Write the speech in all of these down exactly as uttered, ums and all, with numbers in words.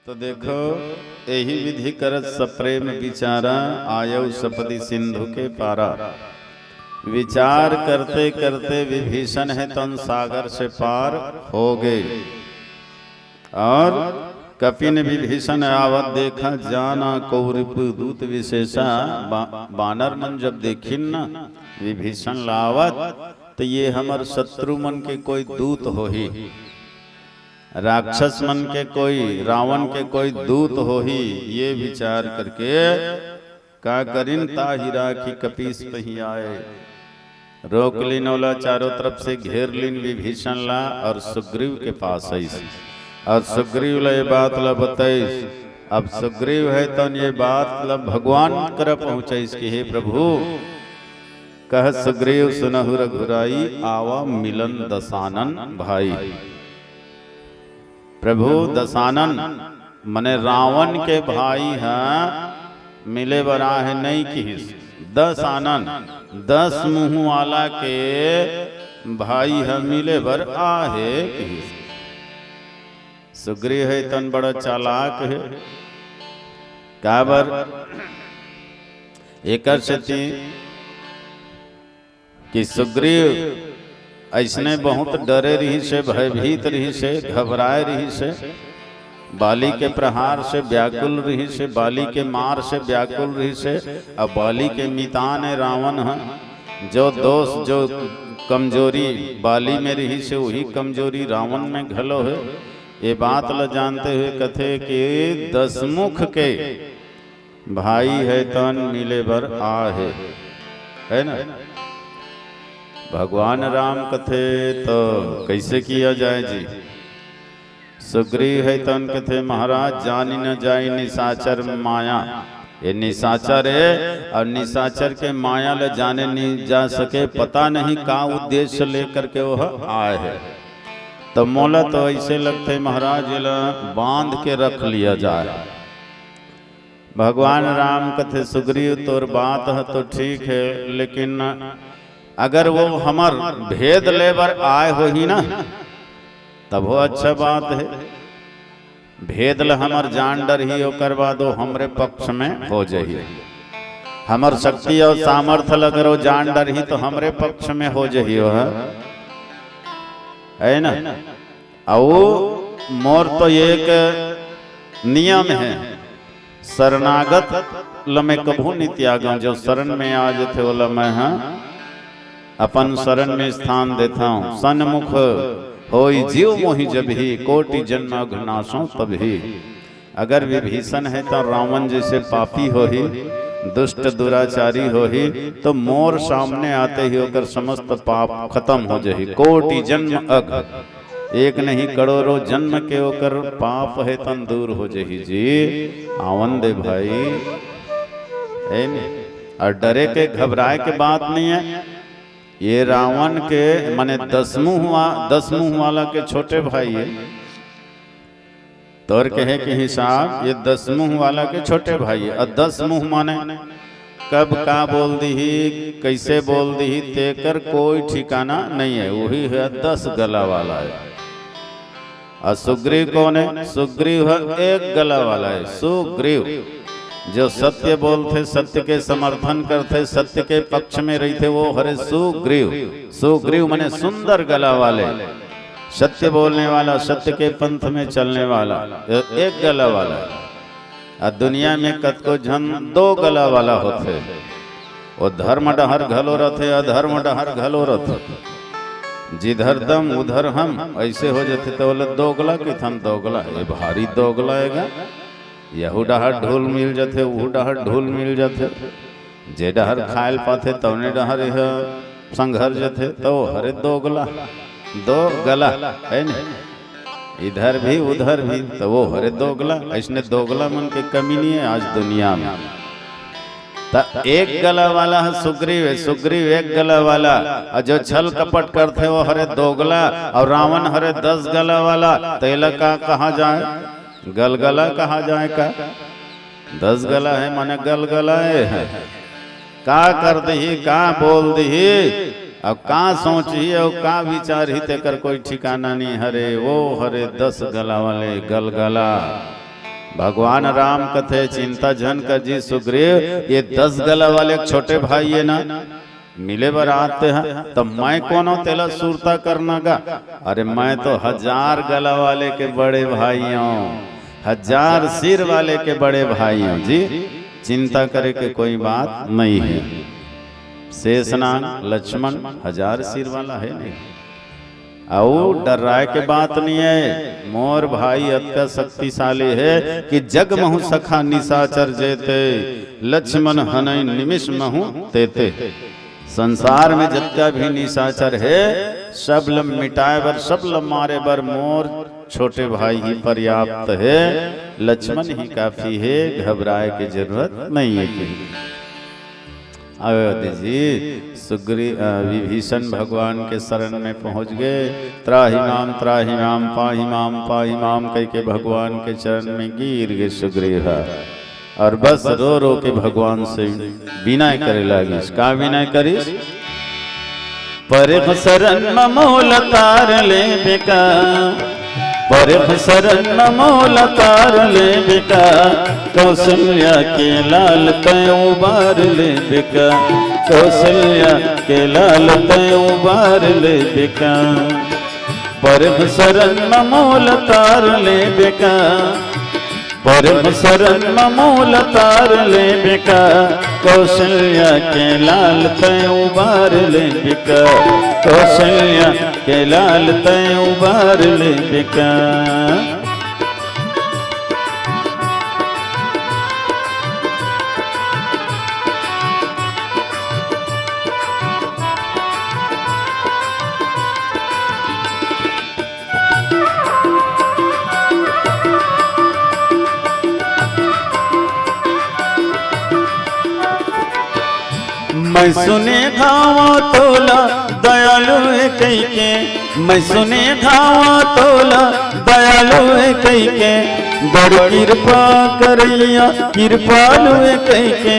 तो देखो, यही विधि करत सप्रेम विचारा, आयउ सपदि सिंधु के पारा। विचार करते करते विभीषण हे तन सागर से पार हो गए। और कपिन विभीषण आवत देखा, जाना कौ रिपु दूत विशेषा। बा-, बानर मन जब देखिन न विभीषण ला आवत, तो ये हमर शत्रु मन के कोई दूत होही, राक्षस मन के कोई, रावण के कोई दूत होही, ये विचार करके का करिन, ताहि राखि कपीस पहि आए। रोक लीन ओला, चारों तरफ से घेर लीन विभीषण ला, और सुग्रीव के पास आइस, और सुग्रीव ला ये बात ला बताइस। अब सुग्रीव हे तन ये बात ला भगवान करा पहुँचाइस कि हे प्रभु, कह सुग्रीव सुनहु रघुराई, आवा मिलन दसानन भाई। प्रभु दसानन मने रावण के भाई ह मिले बर आहे नहीं किहिस। दसानन, दस मुंह वाला के भाई ह मिले बर आहे किहिस। सुग्रीव हे तन बड़ा चालाक हे। काबर? एकर सेती कि सुग्रीव अइसने बहुत डरे रहिस हे, भयभीत रहिस हे, घबराए रहिस हे। बाली के प्रहार से व्याकुल रहिस हे, बाली के मार से व्याकुल रहिस हे। अब बाली के मितान हे रावण ह, जो दोष, जो कमजोरी बाली में रहिस हे, वही कमजोरी रावण में घलो हे। ये बात ल जानते हुए कथे कि दसमुख के भाई हे तन मिले बर आहे, है ना? भगवान राम कथे तो कैसे किया जाए जी? सुग्रीव हे तन कथे, महाराज जानी न जाई निशाचर माया। ये निशाचर हे, और निशाचर के माया ले जाने नहीं जा सके, पता नहीं का उद्देश्य लेकर के वह आए हे। तो मोला तो ऐसे लगथे महाराज, एला बांध के रख लिया जाए। भगवान राम कथे, सुग्रीव तोर बात ह तो ठीक हे, लेकिन अगर वो हमर भेद ले बर आए होही ना, तब वो अच्छा बात हे। भेद ल हमर जान डरही, ओकर बाद वो हमरे पक्ष में हो जही। हमर शक्ति और सामर्थ्य ल अगर वो जान डरही तो हमरे पक्ष में हो जही वो ह, है ना? अउ मोर तो एक नियम हे, शरणागत ल मैं कभू नहीं त्यागंव। जो शरण में आ जथे ओला मैं ह अपन शरण में स्थान देथंव। सन्मुख होई जीव मोहि जबही, कोटि जन्म अघ नासंव तबही। अगर विभीषण हे तो रावण जैसे पापी होही, दुष्ट दुराचारी होही, तो मोर सामने आते ही ओकर समस्त पाप खत्म हो जही। कोटि जन्म अघ, एक नहीं करोड़ों जन्म के ओकर पाप हे तन दूर हो जही जी। आवन दे भाई, हे ने? और डरे के घबराए के बात नहीं हे। ये रावण के मने दस मुंह वा-, दस मुंह वाला के छोटे भाई हे। तोर कहे के हिसाब ये दस मुंह वाला के छोटे भाई हे। और दस मुंह माने कब का बोल दिही, कैसे बोल दिही, तेकर कोई ठिकाना नहीं हे। वही हे दस गला वाला हे। और सुग्रीव कौन हे? सुग्रीव हे एक गला वाला हे। सुग्रीव जो सत्य बोलथे, सत्य के समर्थन करथे, सत्य के पक्ष में रहिथे, वो हरे सुग्रीव। सुग्रीव मने सुंदर गला वाले, सत्य बोलने वाला, सत्य के पंथ में चलने वाला, ए-, एक गला वाला। आ दुनिया में कतको झन दो गला वाला होथे, वो धर्म डहर घलो रथे, अधर्म डहर घलो रथे। जिधर दम उधर हम, ऐसे हो जथे तो बोले दोगला किथन दोगला, ये भारी दोगला हे गा। यहू डहर ढूल मिल जथे, उहू डहर ढूल मिल जथे। जे डहर खायल पाथे, तौने डहर यह संघर जथे, तो हरे दोगला, दो गला, हे ने? इधर भी, उधर भी, तो वो हरे दोगला। अइसने दोगला मन के कमी नहीं हे आज दुनिया में। त एक गला वाला हे सुग्रीव, हे सुग्रीव एक गला वाला, और जो छल कपट करथे, वो हरे दोगला, और रावण हरे दस गला वाला। तेला का कहा जाए? गलगला कहा जाए का? दस गला हे, माने गलगलाए हे। का कर दिही, का बोल दिही, अब का सोचही, अब का विचारही, तेकर कोई ठिकाना नहीं हरे। वो हरे दस गला वाले गलगला। भगवान राम कथे, "चिंता झन कर जी सुग्रीव, ये दस गला वाले एक छोटे भाई हे ना, मिले बर आते हैं, त मैं कोनो तेला सुरता करना गा? अरे, मैं तो हजार गला वाले के बड़े भाई हूँ, हजार सिर वाले के बड़े भाई हूँ जी, चिंता करे के कोई बात नहीं है।" शेषनाग लक्ष्मण हजार सिर वाला हे नहीं, अउ डर्राय के बात नहीं है। मोर भाई अतका शक्तिशाली हे कि जग महु सखा निशाचर जेते, लक्ष्मण हनई निमिष महु तेते। संसार में जतका भी निशाचर हे, सब ल मिटाए बर, सब ल मारे बर मोर छोटे भाई ही पर्याप्त हे, लक्ष्मण ही काफी हे, घबराए के जरूरत नहीं है कहीं। अयोध्या जी, सुग्री-, अ, विभीषण भगवान के शरण में पहुंच गए। "त्राहि माम, त्राहि माम, पाहि माम, पाहि माम" कह के भगवान के चरण में गिर गए सुग्रीव ह। और बस रो रो के भगवान से विनय करे लागिस। का विनय करिस? "परिख शरण म मोल तार लेबे का, परिख शरण म मोल तार लेबे का, कौशल्या के लाल तैं उबार लेबे का, कौशल्या के लाल तैं उबार लेबे का, परिख शरण म मोल तार लेबे का।" परम शरण म मोल तार लेबे का, कौशल्या के लाल तैं उबार लेबे का, कौशल्या के लाल तैं उबार लेबे का। मैं सुने घावा तोला दयालु हे कहिके, मैं सुने घावा तोला दयालु हे कहिके, बड़ कृपा करैया कृपालु हे कहिके,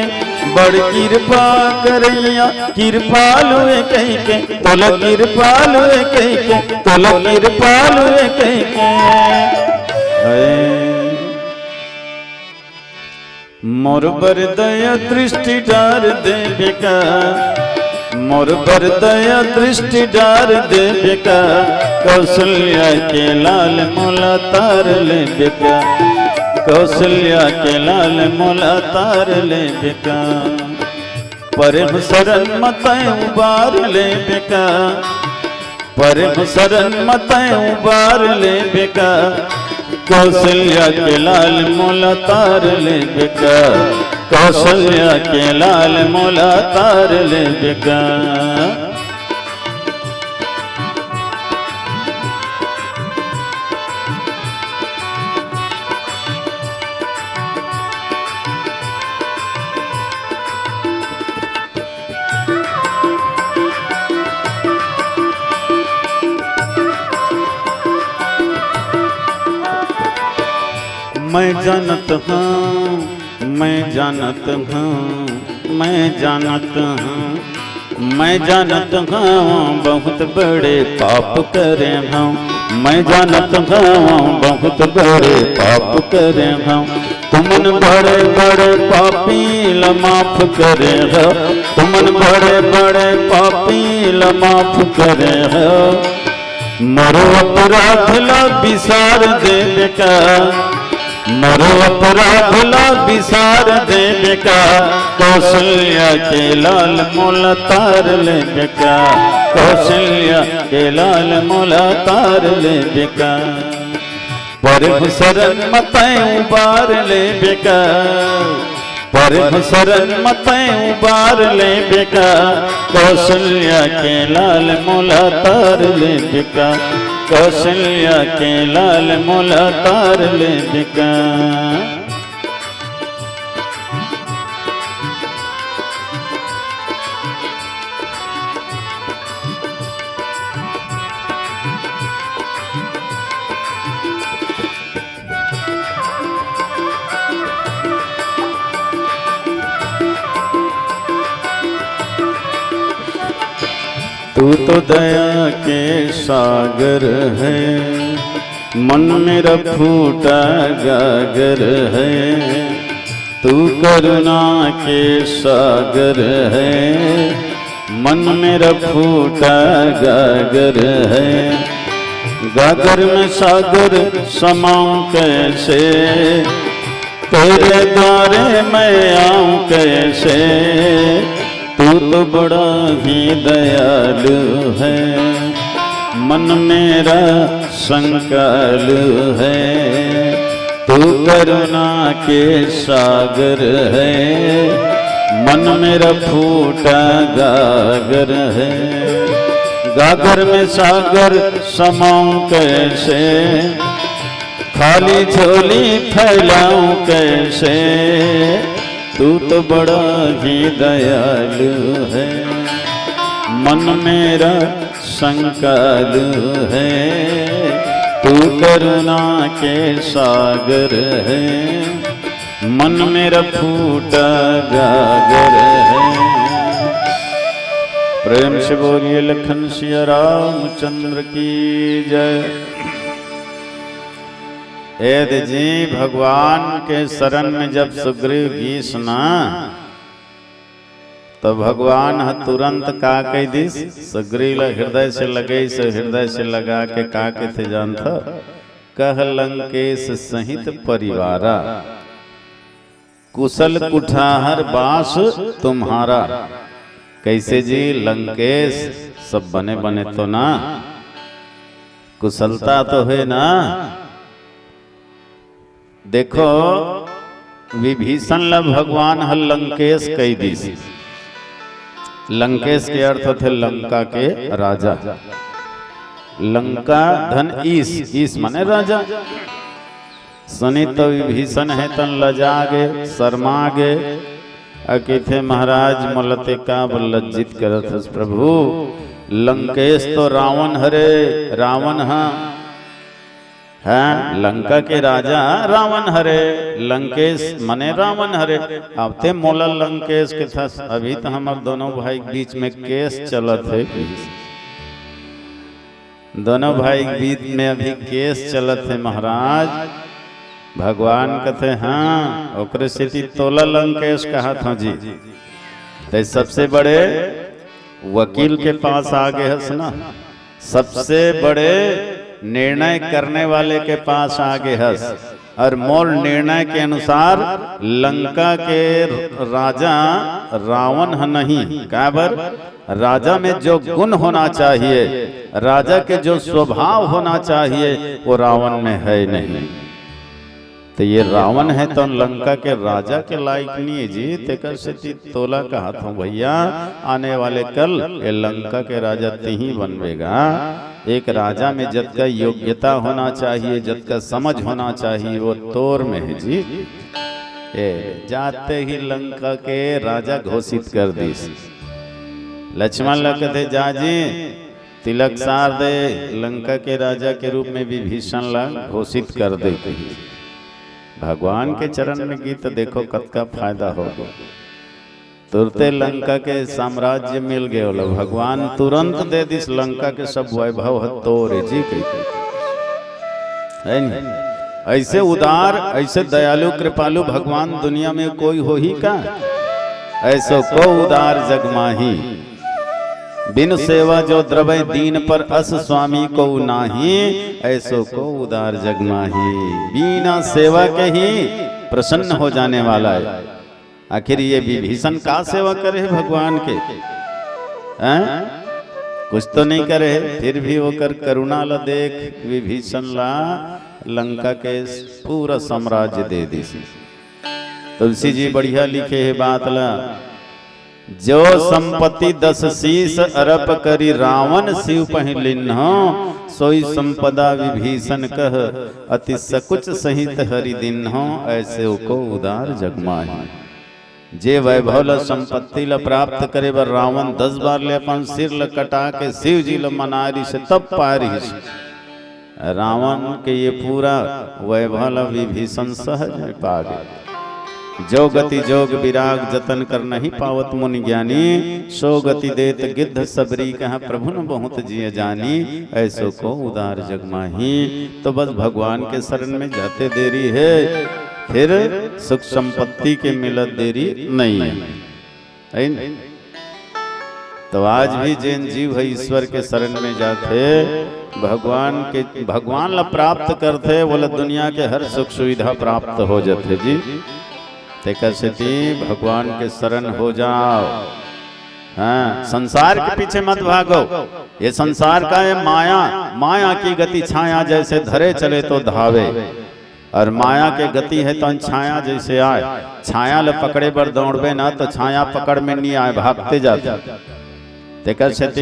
बड़ कृपा करैया कृपालु हे कहिके, तोला कृपालु हे कहिके, तोला कृपालु हे कहिके। हे। मोर बर दया दृष्टि डार देबे का, मोर बर दया दृष्टि डार देबे का, कौशल्या के लाल मोला तार लेबे का, कौशल्या के लाल मोला तार लेबे का। परम शरण म तैं उबार लेबे का, परम शरण म तैं उबार लेबे का, कौशल्या के लाल मोला तार लेबे का, कौशल्या के लाल मोला तार लेबे का। मैं जानत हूँ, मैं जानत हूँ, मैं जानत हूँ, मैं जानत हूँ, बहुत बड़े पाप करे हूँ। मैं जानत हूँ, बहुत बड़े पाप करे हूँ। तुमन बड़े बड़े पापी ल माफ करे हो, तुमन बड़े बड़े पापी ल माफ करे हो। मोर अपराध ला बिसार देबे का, मोर अपराध ला बिसार देबे का, कौशल्या के लाल मोला तार लेबे का, कौशल्या के लाल मोला तार लेबे का। परम शरण म तैं उबार लेबे का, परम शरण म तैं उबार लेबे का, कौशल्या के लाल मोला तार लेबे का, कौशल्या के लाल मोला तार लेबे का। तू तो दया के सागर है, मन मेरा फूटा गागर है, तू करुणा के सागर है। मन मेरा फूटा गागर है, गागर में सागर समाऊं कैसे? तेरे द्वारे मैं आऊं कैसे? तू तो बड़ा ही दयालु है, मन मेरा संकालु है। तू करुणा के सागर है, मन मेरा फूटा गागर है। गागर में सागर समाऊं कैसे, खाली झोली फैलाऊं कैसे? तू तो बड़ा ही दयालु है, मन मेरा संकालु है। तू करुणा के सागर है, मन मेरा फूटा गागर है। प्रेम से बोलिए लखन सिया रामचंद्र की जय। एद जी, भगवान के शरण में जब सुग्रीव गीस ना, तो भगवान ह तुरंत का कह दिस? सुग्रीव ला हृदय से लगइस, हृदय से लगा के का कथे जानत? कह लंकेश सहित परिवारा, कुशल कुठार बास तुम्हारा। कैसे जी लंकेश, सब बने बने तो ना? कुशलता तो है ना? देखो, विभीषण ला भगवान ह लंकेश कह दिस। लंकेश के अर्थ होथे लंका के राजा। लंका धन ईश, ईश माने राजा। सुनी तो विभीषण हे तन लजा गे, शर्मा गे। अ कहिथे, महाराज, मोला ते का बर लज्जित करत हस प्रभु? लंकेश तो रावण हरे, रावण हा। हैं, लंका के राजा रावण हरे, लंकेश मने रावण हरे। अब ते मोला लंकेश कथस, अभी तो हमर दोनों भाई के बीच में केस चलत हे। दोनों भाई के बीच में अभी केस चलत हे महाराज। भगवान कथे, हाँ, ओकरे सेती तोला लंकेश कहत हूँ जी। ते सबसे बड़े वकील के पास आ गे हस ना, सबसे बड़े निर्णय करने वाले के पास आ गे हस। और मोर निर्णय के अनुसार लंका के राजा रावण ह नहीं। काबर? राजा में जो गुण होना चाहिए, राजा के जो स्वभाव होना चाहिए, वो रावण में है नहीं। तो ये रावण है तो लंका के राजा के लायक नहीं है जी। तेकर सेती तोला कहत हूँ भैया, आने वाले कल ये लंका के राजा तिही बनबेगा। एक राजा में जतका योग्यता होना चाहिए, जतका समझ होना चाहिए, वो तोर में है जी। ए, जाते ही लंका के राजा घोषित कर दिस। लक्ष्मण ला कथे, जा जी, तिलक सार दे, लंका के राजा के रूप में विभीषण ला घोषित कर दे कही। भगवान के चरण में गीत देखो, कतका फायदा हो गया। तुरते लंका के साम्राज्य मिल गए ओला, भगवान तुरंत दे दिस लंका के सब वैभव ह तोरे जी कही। है नहीं? ऐसे उदार, ऐसे दयालु, कृपालु भगवान दुनिया में कोई होही का? ऐसो को उदार जग माही। बिनु सेवा जो द्रवै दीन पर, अस स्वामी को नाही, ऐसो को उदार जग माही। बिना सेवा के ही प्रसन्न हो जाने वाला है। आखिर ये विभीषण का सेवा करे है भगवान के? हैं? कुछ तो नहीं करे है, फिर भी ओकर करुणा ला देख, विभीषण ला लंका के पूरा साम्राज्य दे दिस। तुलसी जी बढ़िया लिखे है बात ला, जो संपत्ति दस शीश अरप करी, रावण शिव पहि लिन्हो, सोई संपदा विभीषण कह, अति सकुच सहित हरि दिन्हो, ऐसे को उदार जग माही। जे वैभव ला, संपत्ति ला प्राप्त करे बर रावण दस बार ले अपन सिर ला कटा के शिव जी ला मनाए रिहिस, तब पाए रिहिस। रावण के ये पूरा वैभव ला विभीषण सहज में पा गे। जो गति जोग विराग जतन कर नहीं पावत मुनि ज्ञानी, सो गति देत गिद्ध सबरी कहा प्रभु न बहुत जिय जानी। ऐसो को उदार जग माही। तो बस भगवान के शरण में जाते देरी है, फिर सुख संपत्ति के मिलत देरी नहीं है, है न? तो आज भी जेन जीव है ईश्वर के शरण में जाथे, भगवान के, भगवान ला प्राप्त करथे, बोले दुनिया के हर सुख सुविधा प्राप्त हो जाथे जी। तेकर सेती भगवान के शरण हो जाओ। हाँ, संसार के पीछे मत भागो। ये संसार का है माया, माया की गति छाया जैसे, धरे चले तो धावे। और माया के गति है तो छाया जैसे आए, छाया ल पकड़े बर दौड़बे ना तो छाया पकड़ में नहीं आए, भागते जाते। तेकर सेती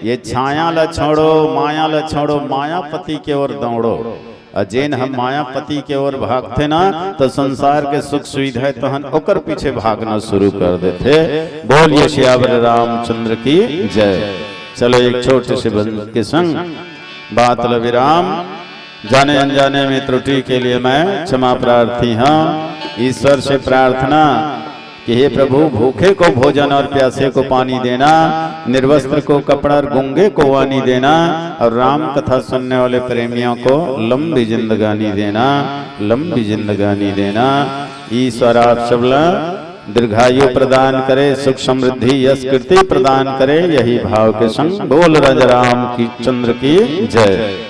ये छाया ल छोड़ो, माया ल छोड़ो, मायापति के ओर दौड़ो। और जेन हम मायापति के ओर भागथे ना, तो संसार के सुख सुविधा है तो हम ओकर पीछे भागना शुरू कर देथे। बोलिए सियावर रामचंद्र की जय। चलो, एक छोटे से भजन के संग बात ल विराम। जाने अनजाने में त्रुटि के लिए मैं क्षमा प्रार्थी हूँ। ईश्वर से प्रार्थना कि हे प्रभु, भूखे को भोजन और प्यासे को पानी देना, निर्वस्त्र को कपड़ा और गूंगे को वाणी देना, और राम कथा सुनने वाले प्रेमियों को लंबी जिंदगानी देना, लंबी जिंदगानी देना। ईश्वर आप सबला दीर्घायु प्रदान करे, सुख समृद्धि यश कीर्ति प्रदान करे, यही भाव के संग बोल राजा राम की चंद्र की जय।